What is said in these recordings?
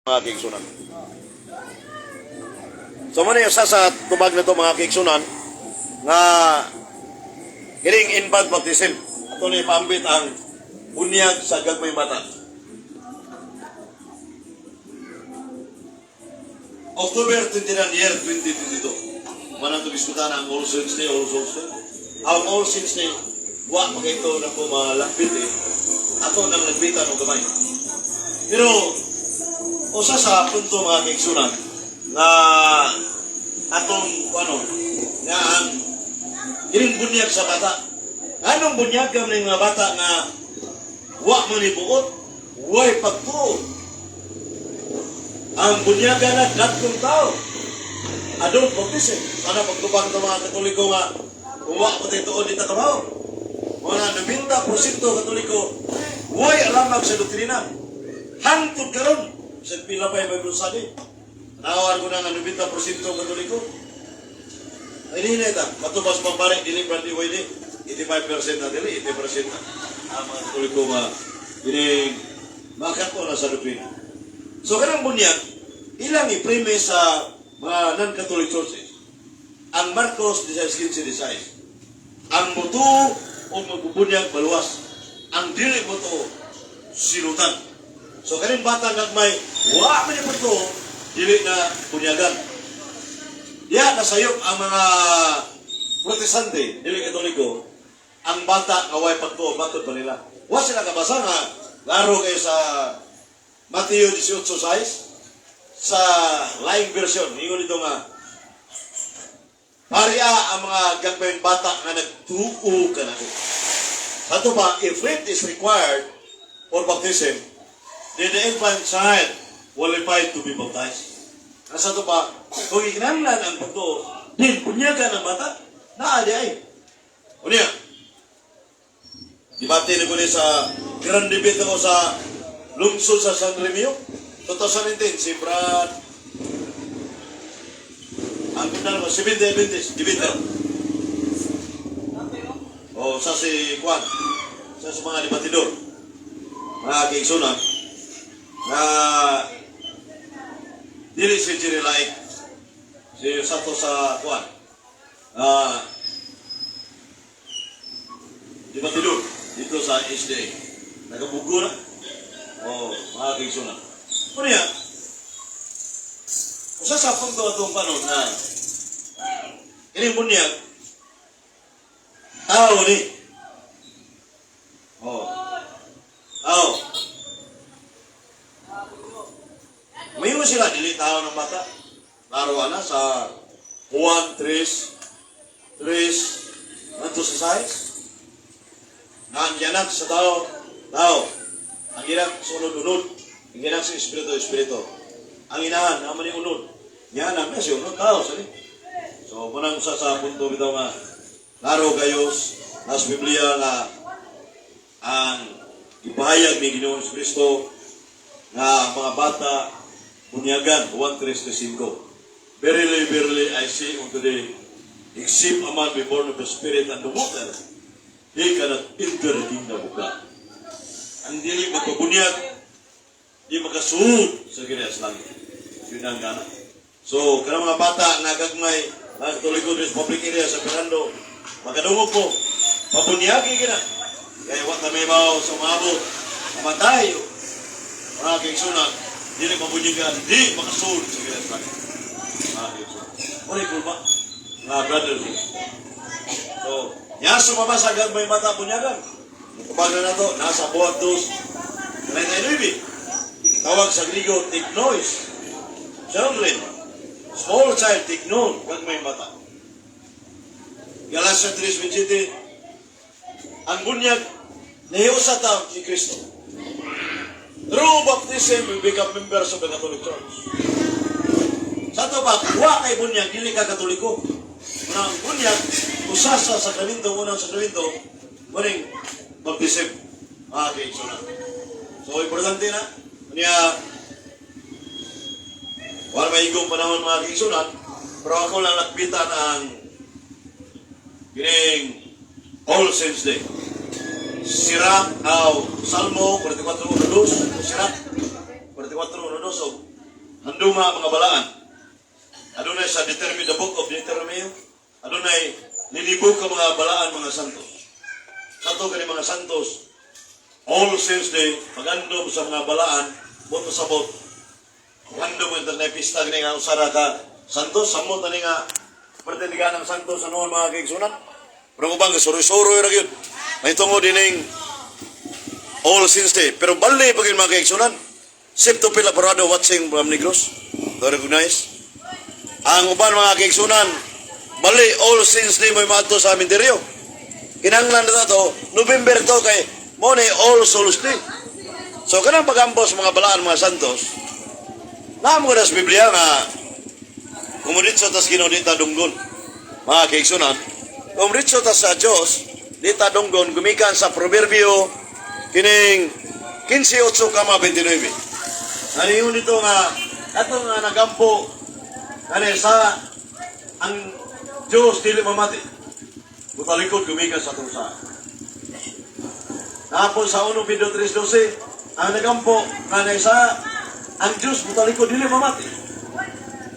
Mga kaigsunan. So mao usa sa tubag na to, mga kaigsunan, nga kining infant baptism, ato ni paambit ang bunyag sa gagmay bata. October 29, year 2022. Manang ito biskutan ang All Saints Day, All Souls Day. Ang All Saints Day, wa pa kay ito na po malapit eh. Ato nang nagbitan og gamay. Pero, usa sa punto, mga kaigsunan, nga atong ano, nga ang kining bunyag sa bata. Anong bunyag ng mga bata nga wa man ni buot, way pagtuo? Ang bunyaga na datkong tao. Adult baptism. Sana pagtubag ng mga Katoliko nga kung wa pa tayo tuon dito kabaw. Mga 90% Katoliko, way alamag sa doktrina. Hangtod karon sa pila pa yung Bible study. Nawar ko na nga 90% Katoliko. Ay, hindi na ita. Matubas pang pare, dili brand di 85% na dili, 80% na. Ang mga Katoliko nga, dili, makato na sa doktrina. So, kanang bunyag, ilang i-preme sa mga non-Catholic churches. Ang Marcos 16:15. Ang mutuo o magbubunyag maluwas. Ang dili motuo, silutan. So, kaning bata gagmay, wa man yung mutuo, dili na bunyagan. Diya nasayop ang mga Protestante, dili Katoliko, ang bata nga way pagtuo, matod pa nila. Wa sila kabasa nga, laro kayo sa Mateo 18:6, sa lying version, ingon dito nga, "Paria ang mga gagmayng bata nga nagtuo kanako." Ato pa, if faith is required for baptism, then the infant child qualified to be baptized. Nasa to pa, kung ikinahanglan ang pagtuo, din bunyagan ang bata, naa di ay. Unya, debate na ko ni sa grand debate ako sa lungsod sa San Remio, 2019, si Brad, ang pinal mo, Seventh Day Adventist, debater. O sa si Juan, sa mga debatidor, mga kaigsunan, na dili si Jerry Laik, si Sato sa Juan, debatidor dito sa SDA. Nagabugo na. O, mga kaigsunan. Ano yan? Usa sa punto atong panon na kining bunyag tao ni. Oh. Tao. Mayo sila dili tao ng bata. Laro na sa Juan 3 3 ngadto sa 6. Nga ang gianak sa tao, tao. Ang gianak sa unod-unod. Ang gianak sa espiritu, espiritu. Ang inahan, naman ni unod. Yan ang si unod, tao. Sali. So, munang usa sa punto bitaw nga, laro gayos, nas Biblia nga, ang ipahayag ni Ginoong Kristo nga ang mga bata bunyagan, Juan 3:5. "Verily, verily, I say unto thee, except a man be born of the Spirit and the water, he cannot enter the kingdom of God." Ang dili magpabunyag, di makasuod sa ginayas langit. Yun ang gana. So, kanang mga bata na gagmay, mga Katoliko sa public area sa Fernando, makadungog po, pabunyagi kina. Kaya wa ta may mao sa maabot, mamatay. Mga kaigsunan, dili mabunyagan, di makasuod sa ginayas langit. Mga kaigsunan. Muna kulba, mga brothers. So, nya sumaba sa gagmay bata bunyagan. Kapag na nato, nasa buhat 2:39. Tawag sa Grigo, teknois. Children. Small child, teknon, gagmay bata. Galatia 3:27, ang bunyag, nahiusa ta ni Kristo. Through baptism, we become members of the Catholic Church. Sa ato ba, wa kay bunyag, dili ka Katoliko. Unang bunyag, usa sa sakramento, unang sakramento, muning baptism. Mga kaigsunan. So, importante na. Niya, wala maigong panahon, mga kaigsunan, pero ako lang lakbitan ang kining All Saints Day. Sirach aw Salmo 44:1-2, Sirach 44:1-2 o Handuma mga balaan. Adunay sa Deuteronomy, the Book of Deuteronomy, adunay linibo ka mga balaan, mga santos. Kato kani mga santos, All Saints Day, pagandom sa mga balaan, boto sa bot. Handom ito na pista gani nga usara ka santos, samot ani nga pertindigan ng santos sa noon, mga kaigsunan. Pero ubang suroy-suroy ra gyud. May tungod dining All Saints Day. Pero bali pa gyud, mga kaigsunan. Sip to Pila Parado watching from Negros. Do recognize? Ang uban, mga kaigsunan, bali All Saints Day mo maadto sa sementeryo. Kinahanglan na to, November to kay mo ni All Souls Day. So kanang pag-ambos mga balaan, mga santos, naamo na sa Biblia nga kung tas Ginoo, di ta dunggon. Mga kaigsunan, kung ritso tas sa Dios, di ta dunggon gumikan sa Proverbio kining 15:8,29. Ano yun dito nga ato nga nagampo kani sa ang Diyos dili mamati. Mutalikod gumikan sa atong sa. Tapos sa 1 Pedro 3:12, ang nagampo nga sa ang Diyos mutalikod, dili mamati.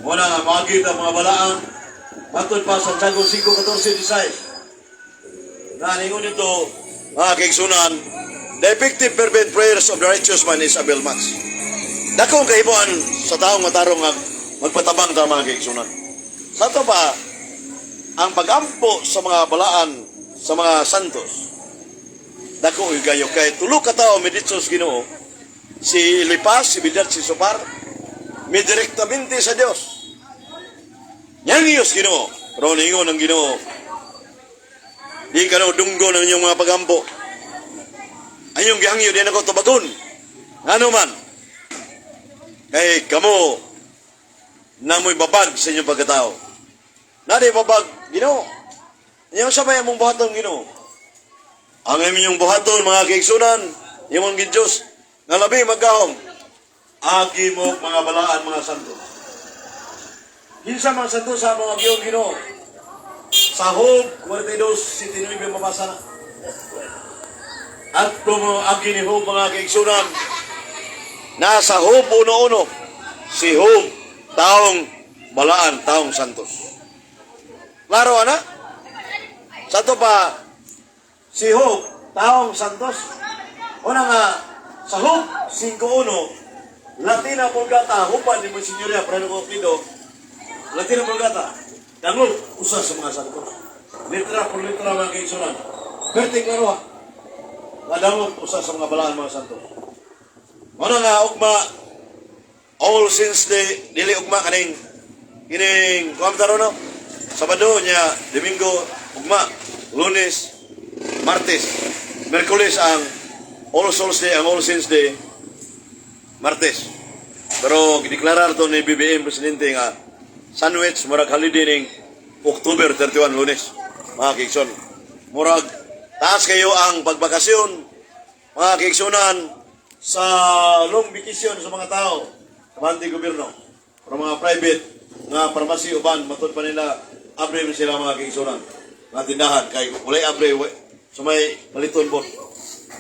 Muna nga magit ang mga balaan. Matod pa sa Santiago 5:14-16. Na ningon dito, mga kaigsunan, "The effective fervent prayers of the righteous man is avail much." Dakong kahimuan sa taong matarong nga magpatabang ta, mga kaigsunan. Sa ato pa, ang pagampo sa mga balaan, sa mga santos, dako gayo kay tulo ka tawo miditso sa Ginoo, si Eliphaz, si Bildad, si Zofar, mi direktamente sa Dios. Yang Diyos Ginoo, pero ningon ang Ginoo, "Di ka na dunggo ng inyong mga pagampo. Ang inyong gihangyo, di na ko tubagon. Ngano man? Kay kamo namoy babag sa inyong pagkatao." Nadi babag, Ginoo. Inyong sabay among buhaton, Ginoo. Ang inyong buhaton, mga kaigsunan, imong Diyos, nga labi magahom, agi mo mga balaan, mga santo. Kinsa mga santo sa mga giyon, Ginoo? Sa Job 42:79 mabasa na. At mo agi ni Job, mga kaigsunan, nasa Job 1:1, si Job, taong balaan, taong santos. Klaro, ana? Sa to pa, si Job, taong santos. Una nga, sa Job 5:1, Latina Vulgata, hupan ni Monsignor Preno Coclido, Latina Vulgata, dangol, usa sa mga santos. Litra por litra, mga kaigsunan. Perting klaro ha. Nga dangol, usa sa mga balaan, mga santos. Una nga, ugma, All Saints Day, dili ugma kaning, kining, kuam taro no? Sabado niya, Domingo, ugma, Lunes, Martes, Merkules ang All Souls Day, ang All Saints Day, Martes. Pero gideklarar to ni BBM Presidente nga sandwich, murag holiday ning October 31, Lunes. Mga kaigsoon. Murag taas kayo ang pagbakasyon, mga kaigsunan, sa long vacation sa mga tao sa bandi gobyerno. Pero mga private nga pharmacy uban, matod pa nila abre man sila, mga kaigsunan. Mga tindahan kay walay abre sa may paliton bo.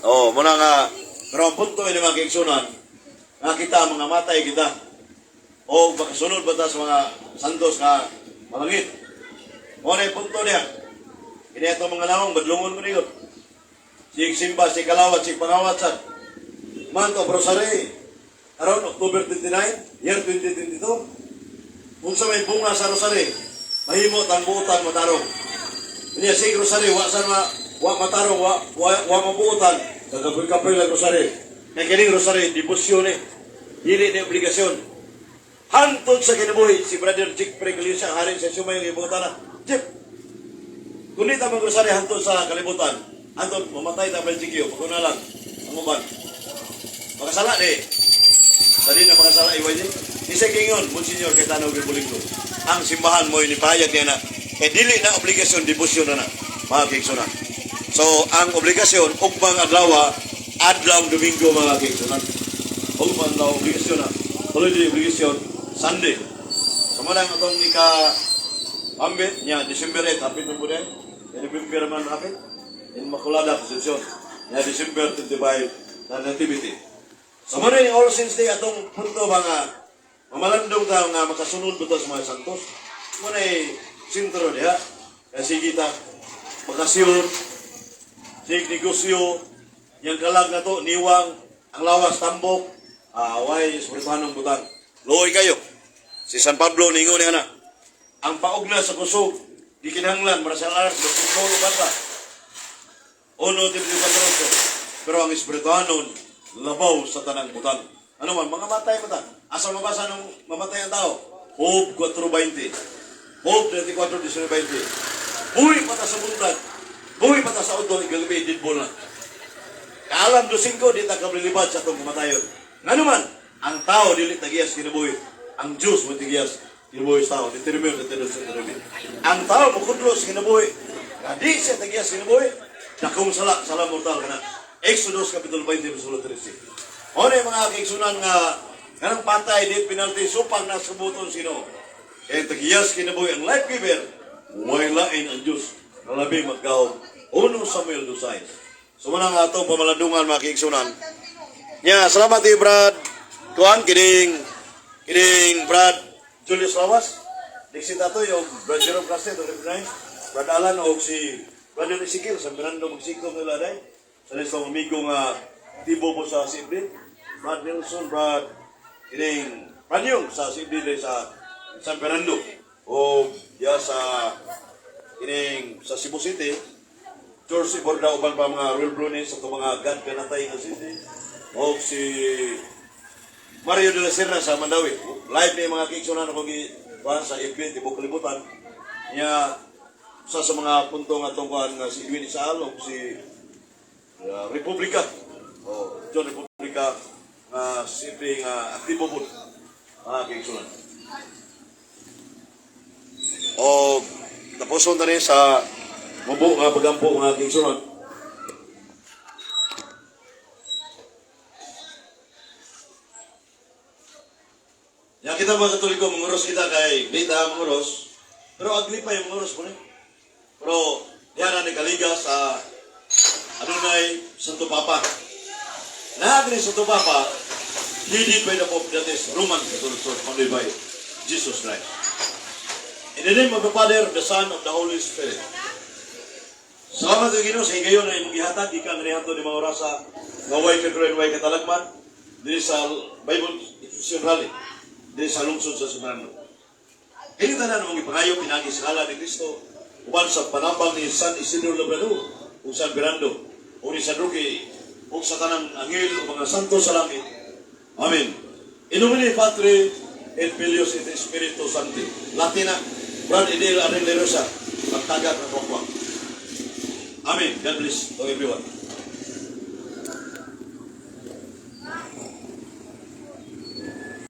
Oh, muna nga pero ang punto ini, mga kaigsunan, nga kita mga matay kita o makasunod ba ta sa mga santos nga malangit. Mo na yung punto niya. Kini ato mga nawong badlungon ko niyo. Sig simba, sig kalawat, sig pangawat sad. Month of Rosary. Around October 29, year 2022. Unsa may bunga sa Rosary, mahimo tang buotan matarong. Niya sig Rosary, wa sa ma wa matarong, wa mabuotan, kagapoy-kapoy lang Rosary. Kay kining Rosary, debosyon eh. Dili ni obligasyon. Hantod sa kinabuhi, si Brother Jake Pregliosa, ang hari sa sumay yung ibutan na. Jeff, kung di ta mag-rosary hantod sa kalibutan, hantod, mamatay ta, Brother Jake, paguna lang, ang uban. Makasala di. Sa di na makasala, iway di. Isa kingon, Monsignor Cayetano Gibulingo. Ang simbahan mo, inipahayag niya na, kay dili na obligasyon, debosyon na na, mga kaigsunan. So, ang obligasyon, ugmang adlaw, adlaw Domingo, mga kaigsunan. Ugmang adlaw, obligasyon na. Holiday obligasyon, Sunday. So, mo lang itong ika ambit niya, December 8, hapit ng buday. November man hapit. Inmaculada Concepcion. Niya December 25 na Nativity. So, mo na yung All Saints Day atong punto mga Mamalandong ta nga makasunod ba ta sa mga santos. Mao na sentro diha. Kasi kita bakasyon, sig negosyo, yang kalag na to, niwang, ang lawas tambok, way espirituhanong butang. Luoy kayo. Si San Pablo ningon niya na, ang paugna sa kusog, di kinahanglan, martial arts, football, bata. 1 Timoteo 4. Pero ang espirituhanon, labaw sa tanang butang. Ano man, mga matay mata. Asa mabasa nung mamatay ang tao? Job 4.20. Job 34.19. Buhi pa ta sa buntag. Buhi pa ta sa udto, igagabi, deadball na. Kaalam 2.5, di ta kablilibad sa atong kamatayon. Ngano man, ang tao dili tagiyas kinabuhi. Ang Diyos mo tigiyas kinabuhi sa tao. Deuteronomio, Deuteronomio. Ang tao mukudlo sa kinabuhi. Nga di siya tagiyas kinabuhi. Dakong sala, sala mortal kana. Exodus Kapitulo 20, versikulo 13. O na yung mga kaigsunan nga nganang patay di penalty supang nasa buton sino. Kaya tagiyas kinabuhi ang life giver, way lain ang Diyos na labi magkaog. 1 Samuel 2.6. So muna nga atong pamalandungan, mga kaigsunan. Nya, salamat eh, Brad. Kuan kining Brad Julius Lawas. Dixit ato yung Brad Jerome Craste, Brad Alan o si Brad Ezekiel sa Mirando magsikom nila day. Sa isang amigo nga tibo po sa CFD. Brad Nelson, Brad kining Brad Yung sa CFD day sa San Fernando. O ya sa kining sa Cebu City. George Borda, uban pa mga Royal Brunes sa mga God Kanatay nga city. O si Mario de la Serna sa Mandawi. Live ni mga kiiksunan ako gi kuan sa FB tibok kalibutan. Nya sa mga punto nga atong kuan nga si Edwin Isaal o si Republika. O John Republika nga simple nga aktibo po mga kiiksunan. O tapos na rin sa mubo nga pagampo, mga kiiksunan. Ya kita mga Katoliko, manguros kita kay di ta manguros. Pero agli pa yung manguros po ni. Pero diyan na nagkaliga sa adunay Santo Papa. Na ni Santo Papa, leaded by the Pope, that is Roman Catholic Church, founded by Jesus Christ. In the name of the Father, the Son, of the Holy Spirit. Salamat kay Ginoo sa higayon na imong gihatag gikan niadto ni mga orasa nga way kagruin, way katalagman diri sa Bible Institution Rally diri sa lungsod sa San. Kini tanan mong ipangayo pinagi sa ngalan ni Kristo uban sa panambang ni San Isidro Labrador ug San Fernando ug ni San Roque ug sa tanang anghel ug mga santo sa langit. Amen. In nomine Patri et Filius et Spiritus Sancti. Latina, Brad Idil Arnel Lerosa, pagtagak ng wakwak. Amen. God bless to everyone.